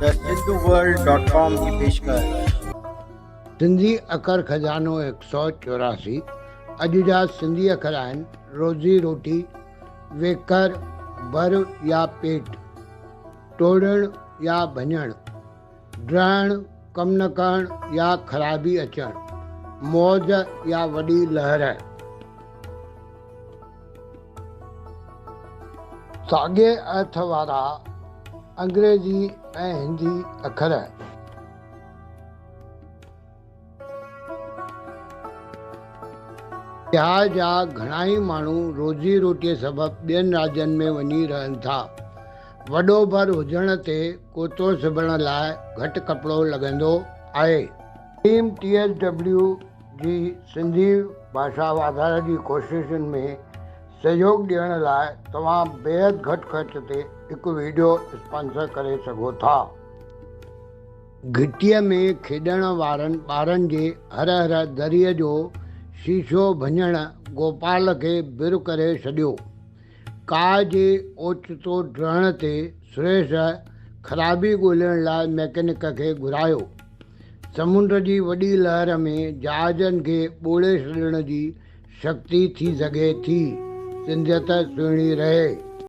The Sindhu world dot com جي پيشڪش. سنڌي اکر خزانو 184، اڄ جا سنڌي اکر آهن، روزي روٽي، ويڪر، بر يا پيٽ، ٽوڙڻ يا ڀڃڻ، ڊهڻ، ڪم نه ڪرڻ يا خرابي اچڻ، موج يا وڏي لهر. ساڳئي ارٿ وارا انگريزي ۽ هندي اکر. بهار جا گهڻائي ماڻهو روزي روٽيء سبب ٻين راڄن ۾ وڃي رهن ٿا. وڏو ڀر هجڻ تي ڪوتو سبڻ لاء گهٽ ڪپڙو لڳندو آهي. ٽيم ٽي ايس ڊبليو جي سنڌي ڀاشا واڌاري جي ڪوششن ۾ سهيوڳ ڏيڻ لاء توهان بيحد گهٽ خرچ تي هڪ وڊيو اسپانسر ڪري سگهو ٿا. گهٽيء ۾ کيڏڻ وارن ٻارن جي هر هر دريء جو شيشو ڀڃڻ گوپال کي بر ڪري ڇڏيو. ڪار جي اوچتو ڊهڻ تي سريش خرابي ڳولڻ لاء ميڪنڪ کي گهرايو. سمنڊ جي وڏي لهر ۾ جهازن کي ٻوڙي ڇڏڻ جي شڪتي ٿي سگهي ٿي. سنڌيت سهڻي رهي.